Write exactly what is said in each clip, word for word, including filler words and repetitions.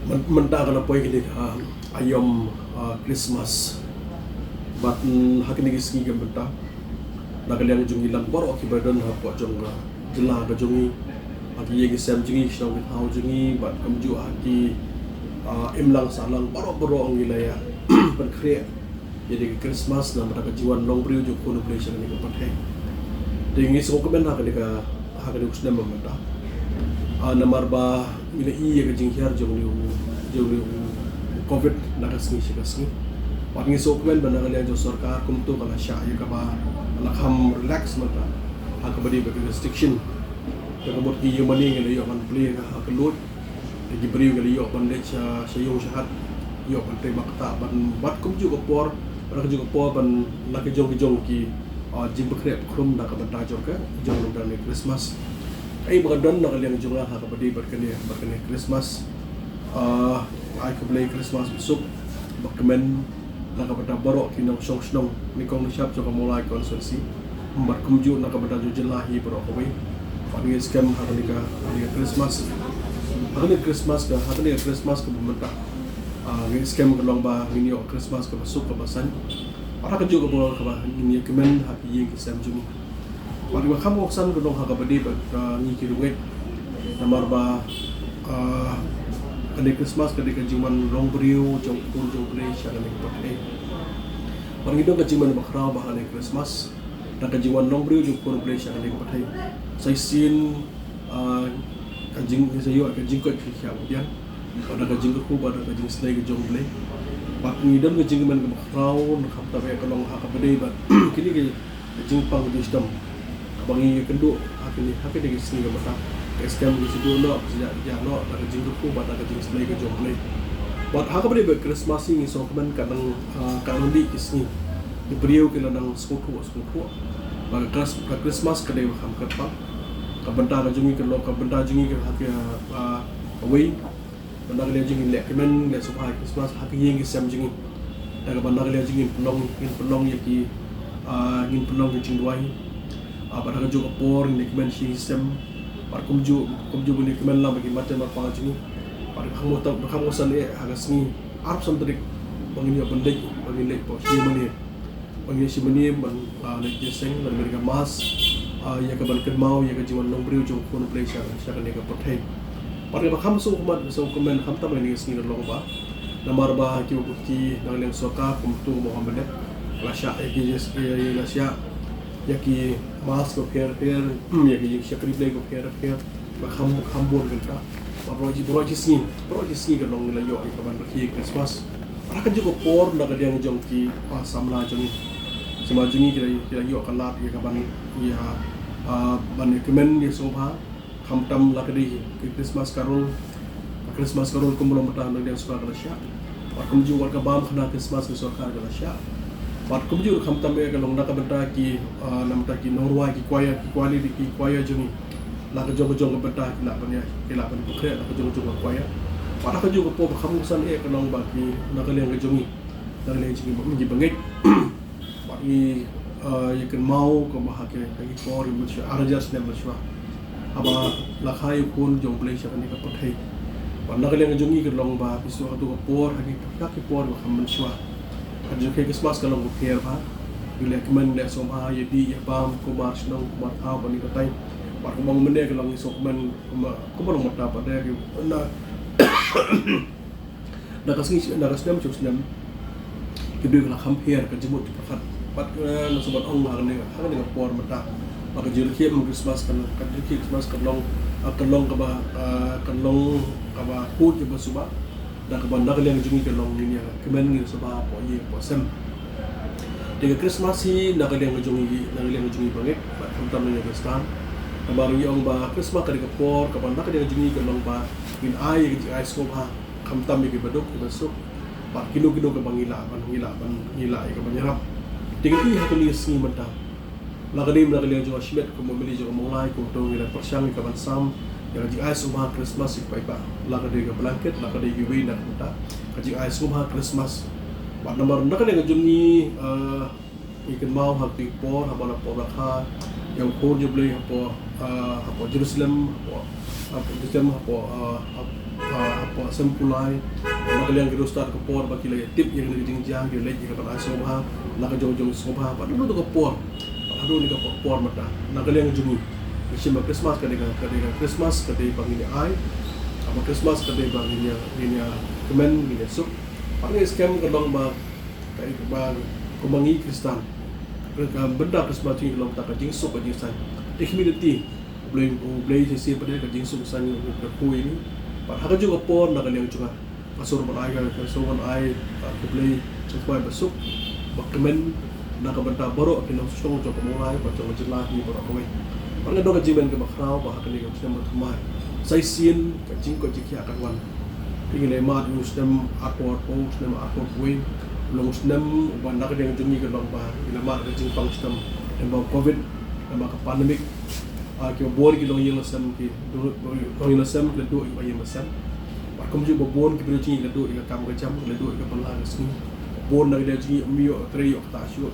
Myn-, mynta ka la poi kine ka, ah, aïom, ah, Christmas. Bad, mm, ha kine ki sngi ka mynta, na ka liang jong ngi lang baroh kiba don hapoh jong ka jylla ka jong ngi, ha ki ïing ki sem jong ngi, shnong ki thaw jong ngi, bad kumjuh ha ki, ah, imlang sahlang baroh baroh ngi la ïa pynkhreh ïa kane ka Christmas namar ka jingwan long briew jong U Blei sha kane ka pyrthei. Te ngi sngewkmen ha kane ka, ha kane u snem mynta. Ah, namar ba ngi la ïohi ïa ka jinghiar jong une u, jong une u covid na ka sngi sha ka sngi. Bad ngi sngewkmen ba na ka liang jong sorkar kumto ka la shah ïa kaba la kham relax mynta ha kaba dei bad ka restriction. Te ka mut ki ïing mane ngi la ïoh ban plie ha ka luid. Te ki briew ki la ïoh ban leit sha, sha ïew sha hat, ïoh ban trei ba ktah, ban, bad kumjuh ka por, bad kumjuh ka por ban la ki jong ki jong ki, ah, jingpynkhreh pynkhrum na ka bynta jong ka, jong ka Christmas. Kaei ba ka don na ka liang jong nga ha kaba dei bad kane, bad kane Christmas. Ah, ai khublei Christmas basuk bakmen na ka bynta baroh ki nongshong shnong nyngkong nyngshap jong ka Mawlai constituency. Bad kumjuh na ka bynta jong jylla hi baroh kawei. Bad ngi skhem ha kane ka, ha kane ka Christmas, ha kane ka Christmas ka, ha kane ka Christmas kaba mynta, ah, ngi skhem ka long ba ngin ïoh Christmas kaba suk kaba saiñ. Bad ha kajuh ka por kaba ngin ïa kmen ha ki ïing ki sem jong ngi. Bad kaba kham kongsan ka long ha kaba dei bad, ah, ngi ki riewngeit. Namar ba, ah, kane Christmas ka dei ka jingwan long briew jong U Blei sha kane ka pyrthei. Bad ngi don ka jingmane bakhraw ba ha kane Christmas da ka jingwan long briew jong U Blei sha kane ka pyrthei. Sa shisien, ah, ka jing, sa ïoh ka jingkoit ka khiah ka biang. Bad da ka jingkyrkhu bad da ka jingsnei ka jong U Blei. Bad ngi don ka jingkmen kaba khraw, khamtam ïa ka long ha kaba dei bad kine ki jingpang jingshitom kaba ngi ïakynduh ha kine, ha kine ki sngi ka mynta. Ka skhem ki shu duh noh, ki shu ïa, ïa noh da ka jingkyrkhu bad da ka jingsnei ka jong U Blei. Bad ha kaba dei bad Christmas hi ngi sngewkmen ka nang, ah, ka nang dih ki sngi. Ki briew ki la nang sngewthuh sngewthuh ba ka Chris-, ka Christmas ka dei ba kham kyrpang. Ka bynta ka jong ngi ka long, ka bynta jong ngi ka ha ka, ah, kawei. Bad na ka liang jong ngi leh kmen, leh sngewbha Christmas ha ki ïing ki sem jong ngi. Da kaba na ka liang jong ngi ngin pynlong, ngin pynlong ïa ki, ah, ngin pynlong ki jingduwai. Ah, bad ha kajuh ka por ngin leh kmen shi sem. Bad kumjuh, kumjuh ngin leh kmen lang bad ki mat jan mat pa jong ngi. Bad ka kham kongsan, ka kham kongsan eh ha ka sngi arphew san tarik ba ngin ïoh ban leit, ba ngin leit hapoh shi mane. Ba ngin ïa shi mane ban, ah, leit jingïaseng, ban leit ka mass, ah, ïa ka ban kynmaw ïa ka jingwan long briew jong U Blei sha, sha kane ka pyrthei. Bad kaba kham sngewkmen, sngewkmen khamtam ha kine ki sngi ka long ba namar ba ki, ki na ka liang sorkar kumto ba ha mynne la shah ïa ki, ïa, ïa, la shah ïa ki mass bapher bapher, ïa ki shakri Blei bapher bapher. Ba kham, kham bun kynta. Ba baroh shi, baroh shi sngi, baroh shi sngi ka long ngi la ïoh ïa ka ban rakhe Christmas. Ha kajuh ka por na ka liang jong ki, ah, samla jong ngi, samla jong ngi ki la, ki la ïoh ka lad ïa ka ban ïa, ah, ban ïa kmen ïa sngewbha. Khamtam la ka dei ki Christmas Carol, ka Christmas Carol kumba long mynta na ka liang sorkar ka la shah. Bad kumjuh wat ka bam khana Christmas ka sorkar ka la shah. Bad kumjuh khamtam eh ka long na ka bynta ki, ah, na ka bynta ki nongrwai, ki choir, ki choir, ki choir jong ngi. La ka jong ka jong ka bynta ki lah ban ïa, ki lah ban pynkhreh la ka jong ka jong ka choir. Bad ha kajuh ka por ba kham kongsan eh ka long ba ki na ka liang ka jong ngi, na ka liang jong ngi ba ngi bangeit. Bad ngi, eh, ïa kynmaw kumba ha ki, ha ki por mynshwa, ar hajar snem mynshwa, haba la kha ïa u Khun jong U Blei sha kane ka pyrthei. Bad na ka liang ka jong ngi ka long ba phi sngewthuh kato ka por, ha ki, ha ki por ba kham mynshwa, ka jingrakhe Christmas ka long bapher bha. Ngi leh kmen, leh sngewbha, ïa dih ïa bam, kumar shnong kumar thaw bad ngi batai. Bad kumba mynne ka long ngi sngewkmen kumba, kumba long mynta pat de ki na Na ka sngi, na ka snem sha u snem, ki briew ki la kham pher ka jingmut jingpyrkhat. Bad, eh, nga sngewbha ban ong ha kane, ha kane ka por mynta ba ka jingrakhe Christmas ka, ka jingrakhe Christmas ka long, ah, ka long kaba, ah, ka long kaba khuid kaba suba. Da kaba na ka liang jong ngi ka long ngin ïa kmen, ngin sngewbha hapoh ïing hapoh sem. Te ka Christmas hi na ka liang jong ngi, na ka liang jong ngi bangeit, bad khamtam na ka Khristan. Namar ngi ong ba Christmas ka dei ka por kaba na ka liang jong ngi ka long ba ngin ai ïa ka jingai sngewbha. Khamtam ïa kiba duk kiba suk bad kino kino kaba ngi lah ban, ngi lah ban, ngi lah ïa ka ban ïarap. Te ngi i ha kine ki sngi mynta, la ka dei na ka liang jong ka shimet kum u M L A jong ka Mawlai, kumto ngi la pyrshang ïa ka ban sam ïa ka jingai sngewbha Christmas ïa ki paidbah. La ka dei ka blanket, la ka dei kiwei na ka bynta ka jingai sngewbha Christmas. Bad namar na ka liang jong ngi, eh, ngi kynmaw ha ki por haba la pop la kha ïa u Khun jong U Blei hapoh, ah, hapoh Jerusalem, hapoh, hapoh Jerusalem, hapoh, ah, hap-, Hapoh Sempulai, na ka liang ki riewstad ka por ba ki la ïa tip ïa kane ka jingjia, ki la leit ïa ka ban ai sngewbha na ka jong jong sngewbha, bad naduh ka por bad haduh kane ka por mynta na ka liang jong ngi, ngi shim ba Christmas ka dei ka, ka dei ka Christmas ka dei ba ngin ïa ai, ba Christmas ka dei ba ngin ïa, ngin ïa kmen, ngin ïa suk. Bad ngi skhem ka long ba ka, ba kumba ngi Khristan, ka bynta Christmas jong ngi ka long tang ka jingsuk ka jingsaiñ. Te khmih lynti, U Blei, U Blei shisien pat ka jingsuk jingsaiñ u kyrkhu ïa ngi. Bad ha ka juh ka por na ka liang jong nga, nga sngew ban ai, nga sngew ban ai, ah, khublei, khublei ba suk, ba kmen na ka bynta baroh ki nongshong jong ka Mawlai bad jong ka jylla hi baroh kawei. Bad nga don ka jingkmen kaba khraw ba ha kane ka snem ba thymmai, sa shisien ka jingkoit jingkhiah kan wan. Te ngi la mad ïa u snem arphew arphew, u snem arphew arphew wei, u long u snem uba na ka liang jong ngi ka long ba ngi la mad ka jingpang shitom, namar ba u Covid, namar ba ka pandemic. Ah, kiba bun ki longïing longsem, ki longïing longsem ki la duh ïa ki ba ïing ba sem. Bad kumjuh ba bun ki briew jong ngi ki la duh ïa ka kam ka jam, ki la duh ïa ka pynlah ka sngi. Bun na ka liang jong ngi ym ïoh trei ïoh ktah shuh.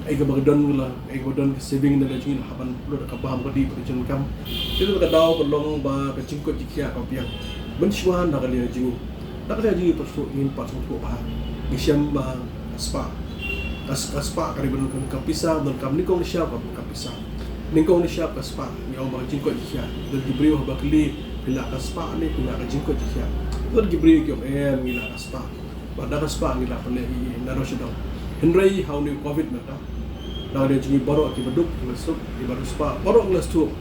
Kaei kaba ka don ka la, kaei kaba don ka saving na ka liang jong ngi la hap ban pynlut da kaba ym ka dih bad ka jingdonkam. Te ka daw ka long ba ka jingkoit jingkhiah ka biang mynshuwa na ka liang jong ngi. Na ka liang jong ngi pat sngewthuh, ngim pat sngewthuh bha. Ngi shem ba ka spah, ka, ka spah ka dei ban donkam ka pisa, ban donkam nyngkong nyngshap ka donkam pisa. Nyngkong nyngshap ka spah, ngi ong ba ka jingkoit jingkhiah. Don ki briew haba kylli, phi lah ka spah ne phi lah ka jingkoit jingkhiah? Don ki briew ki ong em, ngi lah ka spah. Bad da ka spah ngi lah pynleh ïa i naduh sha dong. Hynrei ha une u Covid mynta, na ka liang jong ngi baroh kiba duk kiba suk, kiba duk spah, baroh ngi la sngewthuh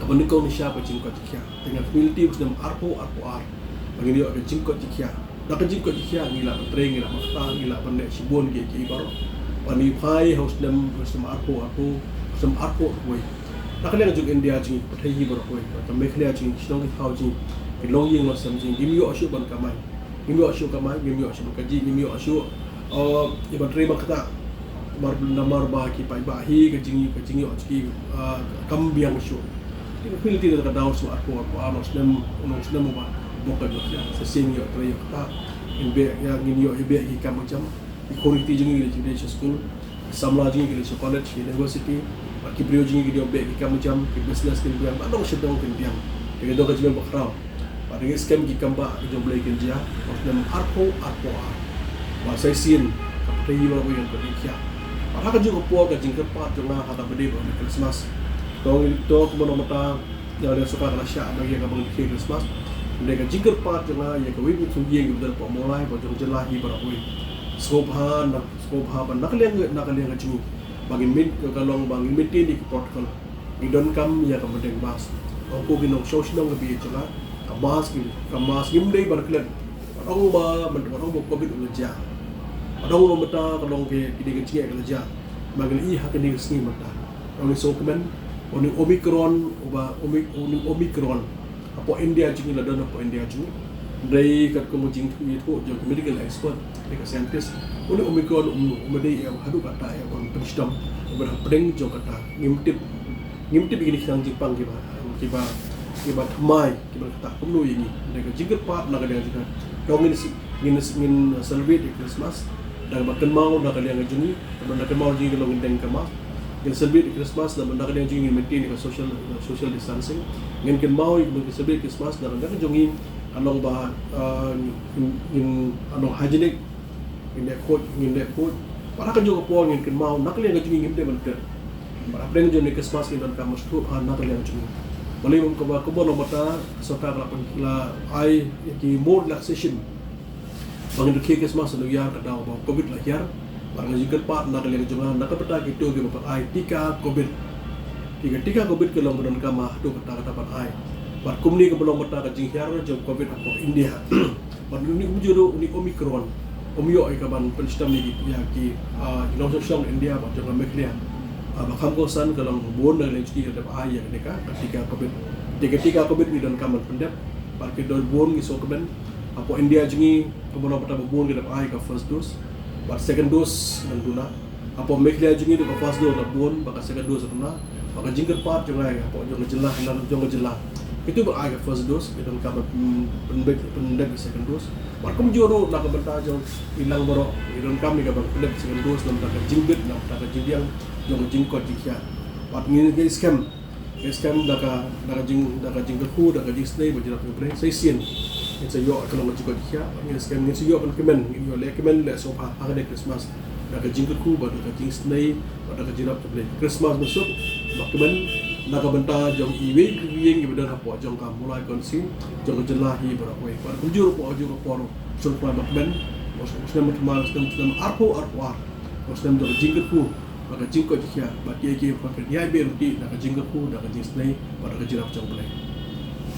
kaba nyngkong nyngshap ka jingkoit jingkhiah. Te nga khmih lynti u snem arphew arphew ar ba ngin ïoh ka jingkoit jingkhiah. Da ka jingkoit jingkhiah ngi lah ban trei, ngi lah ban ktah, ngi lah ban leh shibun ki, ki baroh. Bad ngi phai ha u snem, u snem arphew arphew, u snem arphew arphew wei. Na ka liang jong India jong ngi, pyrthei hi baroh kawei, ka Meghalaya jong ngi, shnong ki thaw jong ngi, ki longïing longsem jong ngi, ngim ïoh shuh ban kamai. Ngim ïoh shuh kamai, ngim ïoh shuh ban kajih, ngim ïoh shuh, uh, ïa ban trei ban ktah. Namar, namar ba ki paidbah hi ka jing, ka jingïoh jong ki, uh, kam biang shuh. Te nga khmih lynti da ka daw u snem arphew arphew ar, u snem, u snem uba bok ka jong ngi, sa shisien ngi ïoh trei ïoh ktah. Ngin beh ïa, ngin ïoh ïa beh ki kam ka jam. Ki khun ki kti jong ngi ki leit sha skul, ki samla jong ngi ki leit sha college, university, bad ki briew jong ngi ki dei ban beh ki kam jam, ki business kin biang, bad dong sha dong kin biang. Te ka dei ka jingkmen ba khraw. Bad ngi skhem ki kam ba ka jong U Blei kin jia ha u snem arphew arphew ar. Bad sa shisien ka pyrthei baroh kawei kan koit kan khiah. Bad ha ka juh ka por ka jingkyrpad jong nga ha kaba dei ba une u Christmas. To, to kumno mynta, ïa ka sorkar ka la shah ba ïa kaba ngi khie Christmas. Hynrei ka jingkyrpad jong nga ïa kawei ka jingïing kaba don hapoh Mawlai, hapoh jong ka jylla hi baroh kawei. Sngewbha na, sngewbha ba na ka liang, na ka liang ka jong ngi, ba ngin main, ka long ba ngin maintain ïa ki protocol. Ngi donkam ïa ka myndeng mask. Ong ko ki nongshong shnong ka ba ïeit jong nga, ka mask ngi, ka mask ngim dei ban klet. Wat ong ba, wat ong ba Covid u la jia. Wat ong ba mynta ka long ki, ki dei ka jingeh ka la jia. Ba ngi la i ha kine ki sngi mynta. Ong ngi sngewkmen, une u Omicron, uba Omi-, une u Omicron hapoh India jong ngi la don hapoh India jong ngi. Hynrei katkum ka jingthoh, ïathuh jong ki medical expert, ne ka scientist, une u Omicron um, um dei ïa haduh katta ïa ban pynshitom, uba dang pdeng jong kata. Ngim tip, ngim tip ïa kine ki khnang jingpang kiba, kiba, kiba thymmai, kiba ktah kumno ïa ngi. Hynrei ka jingkyrpad na ka liang jong nga, to ngin, ngin, ngin celebrate ïa Christmas da kaba kynmaw na ka liang jong ngi, kaba na ka liang jong ngi ka long ngin deng ka mask. Ngin celebrate Christmas da kaba na ka liang jong ngi ngin maintain ka social, social distancing. Ngin kynmaw ïa kaba ngin celebrate Christmas da kaba na ka liang jong ngi ka long ba, uh, ngin, ngin, uh, long hygienic. Ngin leh khuid, ngin leh khuid. Bad ha ka juh ka por ngin kynmaw na ka liang jong ngi ngim dei ban klet. Bad hapdeng jong une u Christmas ngin donkam ban sngewthuh bha na ka liang jong ngi. Balei? Kaba, kaba long mynta ka sorkar ka la pyn, la ai ïa ki more relaxation. Ba ngin khie Christmas New Year ka daw ba Covid la hiar. Bad nga jingkyrpad na ka liang jong nga na ka bynta kito kiba ai tika Covid. Tika, tika Covid ka long ba donkam haduh katta katta ban ai. Bad kumne kaba long mynta ka jinghiar jong Covid hapoh India. Bad une umjuh ruh une u Omicron um ïoh ïa ka ban pynshitom ïa ki, ïa ki, ah, ki nongshong shnong India bad jong ka Meghalaya. Ah, ba kham kongsan ka long bun na ka liang jong ki ki la dep ai ïa kane ka, ka tika Covid. Te ka tika Covid ngi donkam ban pyndep. Bad ki don bun, ngi sngewkmen. Hapoh India jong ngi, kumno mynta ba bun ki dep ai ka first dose. Bad second dose nang duna. Hapoh Meghalaya jong ngi ruh ka first dose la bun, bad ka second dose la duna. Bad ka jingkyrpad jong nga hapoh jong ka jylla, jong ka jylla, kito ba ai ka first dose ki donkam ban, mm, pyn, pyn, pyndep ka second dose. Bad kumjuh ruh na ka bynta jong ngi lang baroh, ngi donkam ïa ka ban pyndep second dose, namar ka jingbit, namar ka jingbiang jong ka jingkoit jingkhiah. Bad ngi, ngi skhem, ngi skhem da ka, da ka jing, da ka jingkyrkhu, da ka jingsnei ba jylliew U Blei. Sa shisien Ngin sa ïoh ka long ka jingkoit jingkhiah, ngin sa, ngin sa ïoh ban kmen, ngin ïoh leh kmen leh sngewbha ha kane ka Christmas da ka jingkyrkhu bad da ka jingisynei bad da ka jingrap jong U Blei. Christmas mynshuwa ba kmen na ka bynta jong iwei pa iwei iba don hapoh jong ka Mawlai Constituency, jong ka jylla hi baroh kawei. Bad kumjuh ruh hapoh, kumjuh ruh hapoh Shillong Constituency ba kmen, u snem, u snem, u snem arphew arphew ar, u snem jong ka jingkyrkhu bad ka jingkoit jingkhiah, bad kiei kiei baroh kin ïai beh ryntih da ka jingkyrkhu, da ka jingisynei bad da ka jingrap jong U Blei.